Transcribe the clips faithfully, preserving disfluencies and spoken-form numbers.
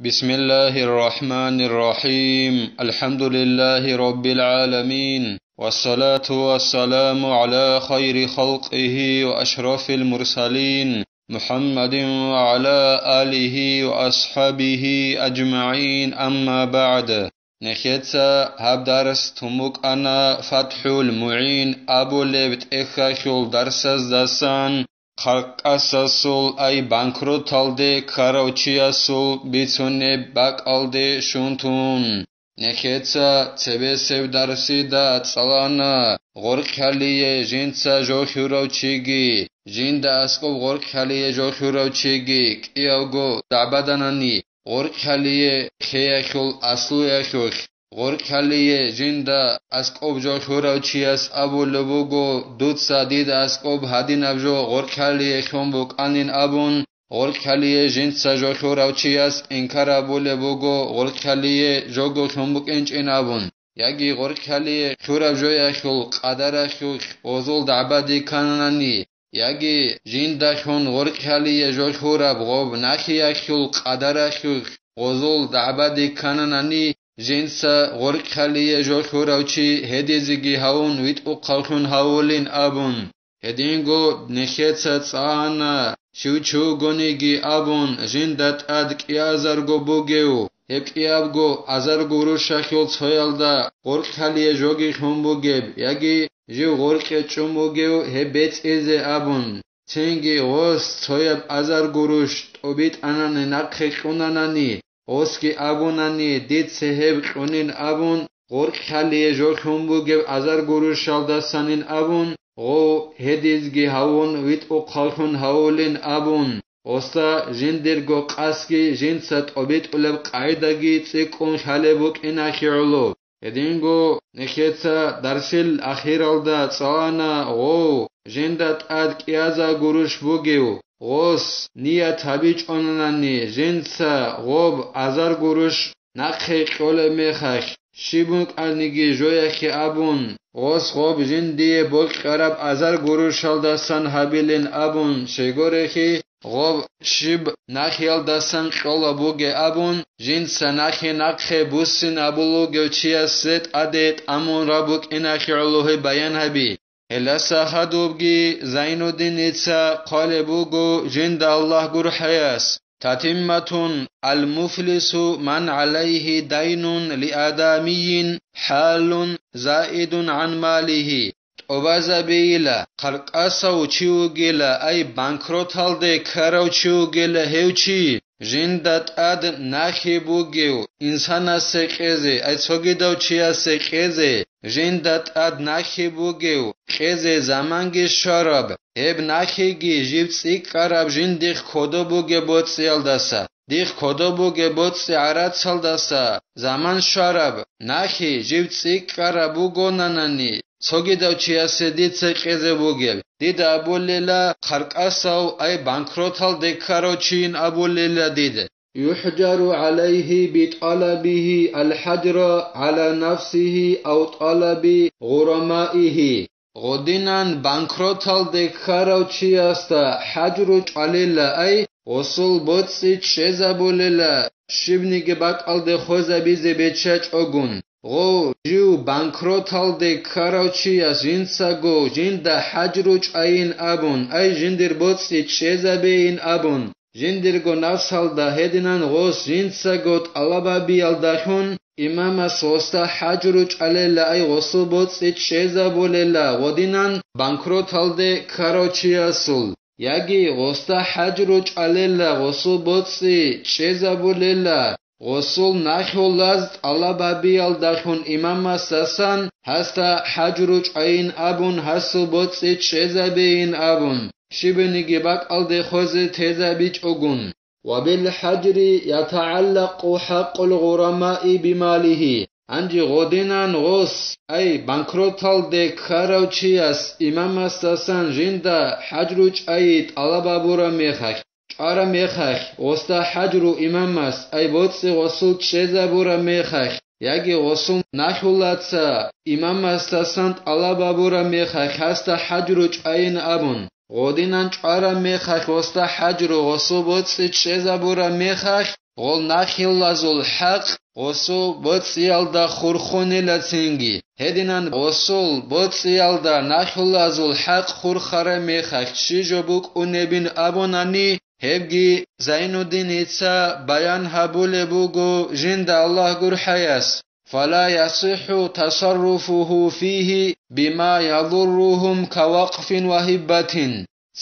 بسم الله الرحمن الرحيم. الحمد لله رب العالمين. والصلاة والسلام على خير خلقه وأشرف المرسلين محمد وعلى آله وأصحابه أجمعين. أما بعد. Нехеца гьаб дарс тун букӀана ФатхӀул МугӀин абулеб тӀехьалъул дарсаздасан, халкъасасул, ай банкроталде ккарав чиясул бицунеб бакӀалде щун тун. Нехеца цебесеб дарсида цӀалана гъоркьалие жинца жо хьурав чиги, жинда аскӀоб гъоркьалие жо хьурав чиги кӀиявго дагӀбаданани, гъоркьалие хеялъул аслуялъулъ, гъоркьалие жинда аскӀоб жо хьурав чияс абулеб буго, дуца дида аскӀоб гьадинаб жо гъоркьалие хьун букӀанин абун, гъоркьалие жинца жо хьурав чияс инкар абулеб буго, гъоркьалие жого хьун букӀинчӀин абун, яги гъоркьалие хьураб жоялъул къадаралъулъ гъозул дагӀбаде ккананани, яги жинда хьун гъоркьалие жо хьураб гъоб нахиялъул къадаралъулъ гъозул дагӀбаде ккананани, жинца гъоркьалие жо хьурав чи гьедизеги гьавун витӀухъавлъун гьавулин абун. Гьединго нехеца цӀана, щив чи вугониги абун, жинда тӀад кӀиазарго бугев, гьеб кӀиябго азар гурущалъул цоялда гъоркьалие жоги хьун бугеб, яги жив гъоркье чӀун бугев гьеб бецӀизе абун, цинги гъос цояб азар гурущ тӀобитӀанани нахъе кьунанани, гъосги абунани, дица гьеб кьунин абун, гъоркьалие жо хьун бугеб азар гурущалдасанин абун, гъов гьедизги гьавун витӀухъавлъун гьавулин абун, гъосда жиндирго къасги жинца тӀобитӀулеб къагӀидаги цӀикӀкӀун лъалеб букӀинахъе гӀоло. Гьединго нехеца дарсил ахиралда цӀалана гъов жинда тӀад кӀиаза гурущ бугев, гъос ният гьабичӀонанани жинца гъоб азар гурущ нахъе кьолеб мехалъ, щиб букӀаниги жояхъе абун, гъос гъоб жиндие бокьараб азар гурущалдасан гьабилин абун щайгурелъи, гъоб щиб нахиялдасан кьола буге абун, жинца нахи нахъе буссин абулугев чиясе тӀаде тӀамун раб букӀинахъе гӀолохи баян гьаби. Гьелдаса хадубги Зайнуддиница хъвалеб буго жинда Аллагь гурхӀаяс: «Татимматун, ал-муфлису ман гӀалайгьи дайнун лиадамийин, хӀалун заидун гӀан малигьи». ТӀубазабейила, халкъасав чи вугила, ай банкроталде ккарав чи вугила гьев чи, жинда тӀад нахи бугев инсанасе кьезе, ай цогидав чиясе кьезе, жинда тӀад нахи бугев кьезе заманги щвараб, гьеб нахиги жиб цӀикӀкӀараб жиндихъ кодоб бугеб боцӀиялдаса, дихъ кодоб бугеб боцӀи гӀарацалдаса заман щвараб, нахи жиб цӀикӀкӀараб бугонанани, цогидав чиясе дица кьезе бугеб, дида абулела, халкъасав, ай банкроталде ккарав чийин абулела дида. يحجر عليه بطلبه الحجر على نفسه أو طلب غرمائه. Гъодинан банкроталде ккарав чиясда хӀажру чӀвалила, ай, гъосул боцӀи чӀезабулела, щибниги бакӀалде хвезабизе беччачӀогун. Гъов жив банкроталде ккарав чияс жинцаго жинда хӀажру чӀайин абун, ай, жиндир боцӀи чӀезабейин абун, жиндирго нафсалда гьединан гъос жинцаго тӀалабабиялдалъун, имамас гъосда хӀажру чӀалела, ай, гъосул боцӀи чӀезабулела гъодинан банкроталде ккарав чиясул, яги гъосда хӀажру чӀалела, гъосул боцӀи чӀезабулела, гъосул нахьулаз тӀалабабиялдалъун имамасдасан гьасда хӀажру чӀайин абун, гьасул боцӀи чӀезабейин абун, щибниги бакӀалде хвезе тезабичӀогун. وبالحجر يتعلق حق الغرماء بماله. Гьанже гъодинан гъос, ай, банкроталде ккарав чияс имамасдасан жинда хӀажру чӀайи тӀалабабураб мехалъ, чӀвараб мехалъ, гъосда хӀажру имамас, ай, боцӀи гъосул чӀезабураб мехалъ, яги гъосул нахьулаца имамасдасан тӀалабабураб мехалъ гьасда хӀажру чӀайин абун, гъодинан чӀвараб мехалъ гъосда хӀажру гъосул боцӀи чӀезабураб мехалъ, гъол нахилазул хӀакъ гъосул боцӀиялда хурхунила цинги. Гьединан гъосул боцӀиялда нахилазул хӀакъ хурхараб мехалъ щиб жо букӀунебин абунани, гьебги Зайнуддиница баян гьабулеб буго жинда Аллагь гурхӀаяс. فلا يصح تصرفه فيه بما يضرهم كوقف وهبة.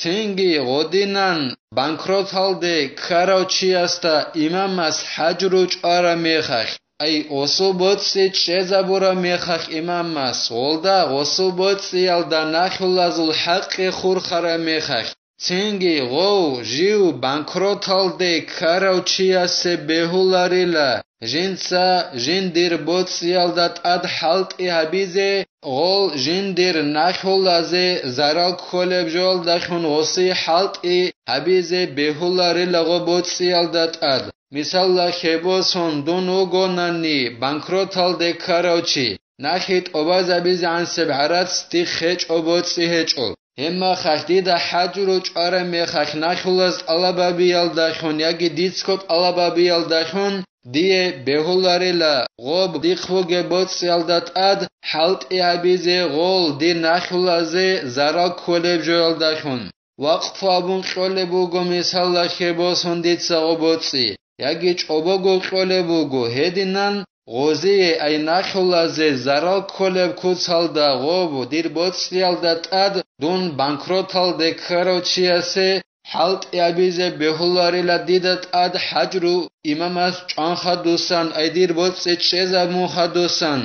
Цинги гъодинан банкроталде ккарав чиясда имамас хӀажру чӀвараб мехалъ, ай, гъосул боцӀи чӀезабураб мехалъ имамас, гъолда гъосул боцӀиялда нахилазул хӀакъи хурхараб мехалъ, цинги гъов жив банкроталде ккарав чиясе бегьуларила, жинца жиндир боцӀиялда тӀад хӀалтӀи гьабизе, гъол жиндир нахилазе зарал кколеб жоялдалъун гъосие хӀалтӀи гьабизе бегьуларила гъо боцӀиялда тӀад. Мисалалъе босун, дун вугонани банкроталде ккарав чи, нахи тӀубазабизегӀансеб гӀарац дихъ гьечӀо, боцӀи гьечӀо. Гьеб мехалъ дида хӀажру чӀвараб мехалъ нахилаз тӀалабабиялдалъун яги дицго тӀалабабиялдалъун дие бегьуларила гъоб дихъ бугеб боцӀиялда тӀад хӀалтӀи гьабизе гъол дир нахилазе зарал кколеб жоялдалъун. Вакъфу абун кьолеб буго, мисалалъе босун, дица гъо боцӀи, яги чӀобого кьолеб буго, гьединан гъозие, ай, нахилазе зарал кколеб куцалда гъоб дир боцӀиялда тӀад дун банкроталде ккарав чиясе хӀалтӀи гьабизе бегьуларила дида тӀад хӀажру имамас чӀван хадусан, ай, дир боцӀи чӀезабун хадусан.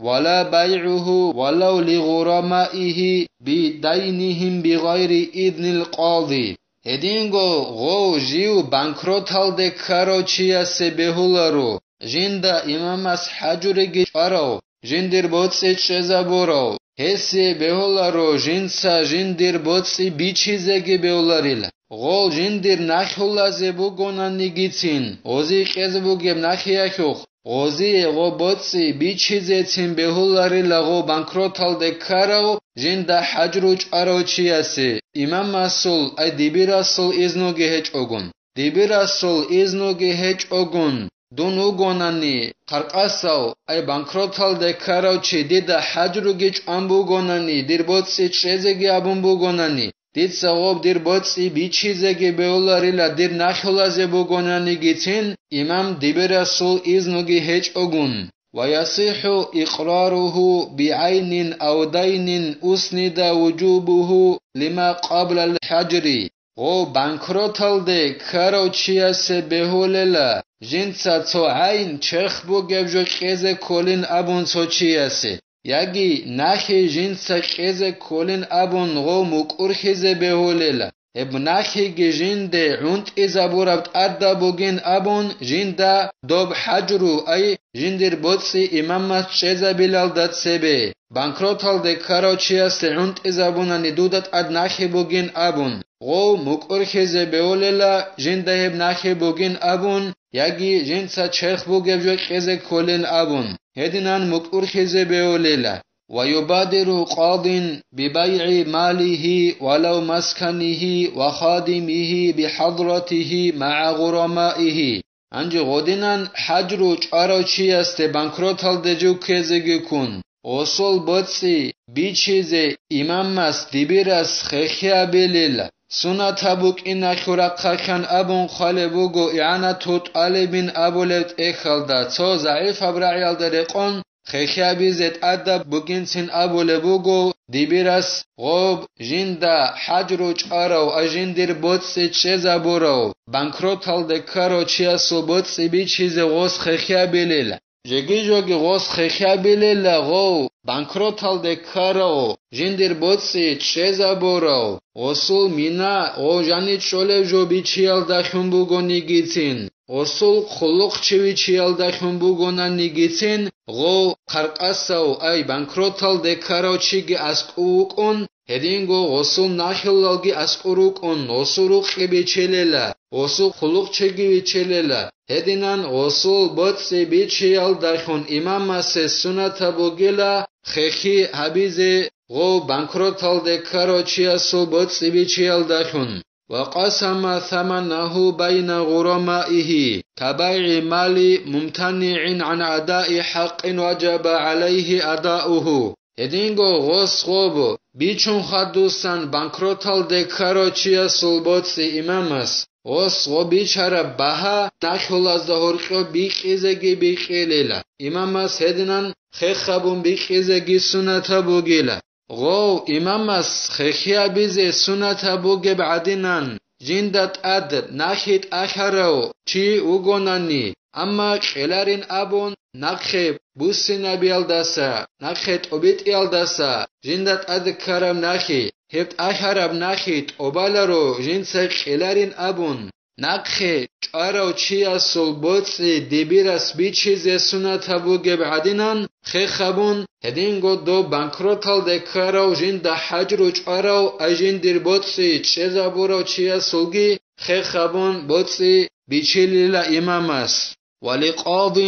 ولا بيعه ولو لغرمائه بدينهم بغير إذن القاضي. Гьединго гъов жив банкроталде ккарав чиясе бегьуларо, жинда имамас хӀажруги чӀварав, жиндир боцӀи чӀезабурав, гьесие бегьуларо жинца жиндир боцӀи бичизеги бегьуларила. Гъол жиндир нахилазе бугонанигицин, гъозие кьезе бугеб нахиялъухъ, гъозие гъо боцӀи бичизецин бегьуларила гъо банкроталде ккарав жинда хӀажру чӀварав чиясе, имамасул, ай, дибирасул изнуги гьечӀогун. Дибирасул изнуги гьечӀогун, дун вугонани, къаркъасав, ай, банкроталде ккарав чи дида хӀажруги чӀван бугонани, дир боцӀи чӀезеги абун бугонани, дица гъоб дир боцӀи бичизеги бегьуларила дир нахилазе бугонанигицин, имам дибирасул изнуги гьечӀогун. ويصح إقراره بعين أو دين أسند وجوبه لما قبل الحجر. Гъо банкроталде ккарав чиясе бегьулела, жинца цо гӀайн черх бугеб жо кьезе кколин абун цо чиясе, яги нахи жинца кьезе кколин абун гъо мукӀурхьизе бегьулела, гьеб нахиги жинде гӀунтӀизабураб тӀадаб бугин абун жинда доб хӀажру, ай, жиндир боцӀи имамас чӀезабилалда цебе, банкроталде ккарав чиясе гӀунтӀизабунани дуда тӀад нахи бугин абун, гъов мукӀурхьизе бегьулела жинда гьеб нахи бугин абун, яги жинца черх бугеб жо кьезе кколин абун, гьединан мукӀурхьизе бегьулела. ويبادر قاض ببيع ماله ولو مسكنه وخادمه بحضرته مع غرمائه. Гьанже гъодинан хӀажру чӀварав чиясде банкроталде жив ккезеги ккун, гъосул боцӀи бичизе имамас дибирас хехиабилел, сунат гьаб букӀиналъул рахъалъан абун хъвалеб буго игӀанату тӀалибин абулеб тӀехьалда, цо загӀипаб рагӀиялда рекъон хехиабизе тӀадаб бугинцин абулеб буго дибирас гъоб жинда хӀажру чӀварав, а жиндир боцӀи чӀезабурав, банкроталде ккарав чиясул боцӀи бичизе гъос хехиабилел. Жеги-жоги гъос хехиабилела гъов, банкроталде ккарав, жиндир боцӀи чӀезабурав, гъосул мина гъов жаничӀолев жо бичиялдалъун бугонигицин, гъосул хъулухъчи вичиялдалъун бугонанигицин, гъов, къаркъасав, ай, банкроталде ккарав чиги аскӀов вукӀун, гьединго гъосул нахилалги аскӀор рукӀун, гъосул рукъги бичелела, гъосул хъулухъчиги вичелела. Гьединан гъосул боцӀи бичиялдалъун имамасе сунатаб бугила хехи гьабизе гъов банкроталде ккарав чиясул боцӀи бичиялдалъун. وقسم ثمنه بين غرمائه كبيع مال ممتنع عن أداء حق وجب عليه أداؤه. Гьединго гъос гъоб бичун хадусан банкроталде ккарав чиясул боцӀи имамас, гъос гъоб бичараб багьа нахьулазда гьоркьоб бикьизеги бикьилила. Имамас гьединан хехабун бикьизеги сунатаб бугила. Гъов имамас хехиабизе сунатаб бугеб гӀадинан, жинда тӀад нахьи тӀалъарав чи вугонани, амма кьеларин абун, нахъе буссинабиялдаса, нахъе тӀобитӀиялдаса жинда тӀад ккараб нахьи, гьеб тӀалъараб нахьи тӀобаларо жинца кьеларин абун, нахъе чӀварав чиясул боцӀи дибирас бичизе сунатаб бугеб гӀадинан хехабун, гьединго доб банкроталде ккарав жинда хӀажру чӀварав, ай жиндир боцӀи чӀезабурав чиясулги хехабун боцӀи бичилила имамас. ولقاض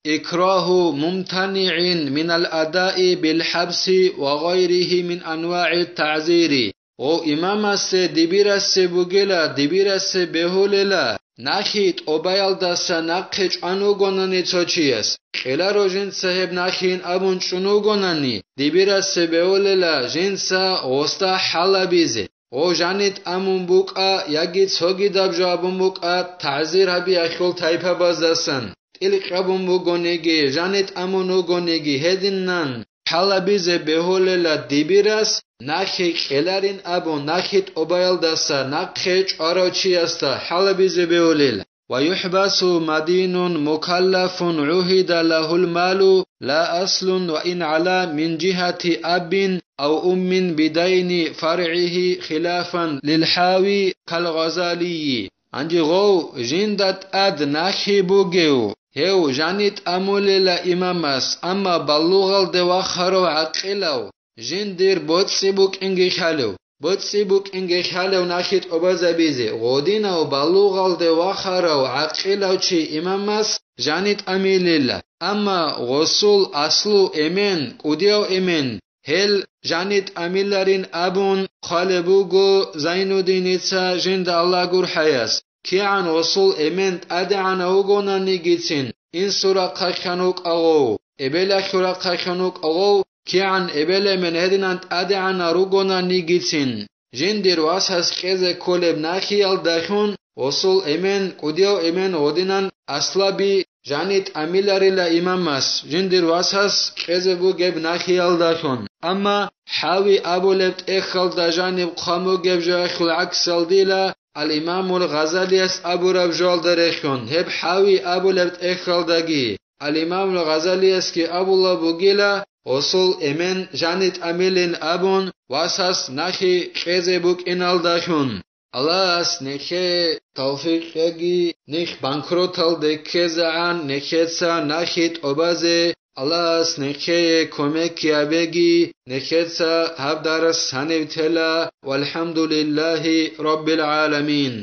إكراه ممتنع من الأداء بالحبس وغيره من أنواع التعزير. Гъов имамасе дибирасе бугела, дибирасе бегьулела, нахьи тӀобаялдаса нахъе чӀван вугонани цо чияс, кьеларо жинца гьеб нахьин абун чӀун вугонани, дибирасе бегьулела жинца гъосда хӀалабизе. Гъов жанит амун букӀа яги цогидаб жо абун букӀа, тагӀзир гьабиялъул тайпабаздасан, тӀилкъабун бугониги, жанит амун вугониги гьединан, хӀалабизе бегьулела дибирас, нахьи кьеларин абун, нахьи тӀобаялдаса нахъе чӀварав чиясда хӀалабизе бегьулел. ويحبس مدين مكلف عهد له المال لا أصل وإن علا من جهة أب أو أم بدين فرعه خلافا للحاوي كالغزالي. Гьанже гъов жинда тӀад нахьи бугев, гьев жанит амулела имамас, амма балугъалде вахарав гӀакъилав, жиндир боцӀи букӀинги хьалев, боцӀи букӀинги хьалев нахьи тӀобазабизе, гъодинав балугъалде вахарав гӀакъилав чи имамас жанит амилила, амма гъосул аслу эмен, кӀудияв эмен, гьел жанит амиларин абун хъвалеб буго Зайнудиница жинда Аллагь гурхӀаяс. КигӀан гъосул эмен тӀадегӀанав вугонанигицин, инсул рахъалъан вукӀа гъов, эбелалъул рахъалъан вукӀа гъов, кигӀан эбел-эмен гьединан тӀадегӀанал ругонанигицин, жиндир васас кьезе кколеб нахьиялдалъун гъосул эмен, кӀудияв эмен гъодинан аслаби жанит амиларила имамас, жиндир васас кьезе бугеб нахьиялдалъун. Амма ХӀави абулеб тӀехьалда жаниб хъван бугеб жоялъул гӀаксалдила, Ал-Имамул Гъазалияс абураб жоялда рехьун, гьеб ХӀави абулеб тӀехьалдаги, Ал-Имамул Гъазалиясги абулаб бугила, гъосул эмен жанит амилин абун, васас нахьи кьезе букӀиналдалъун. Аллагьас нехее тавфикъ кьеги, нилъ банкроталде ккезегӀан нехеца нахьи тӀобазе, Аллагьас нехее кумек гьабеги, нехеца гьаб дарс гьанив тела, валхӀамдулиллагьи раббил гӀаламин.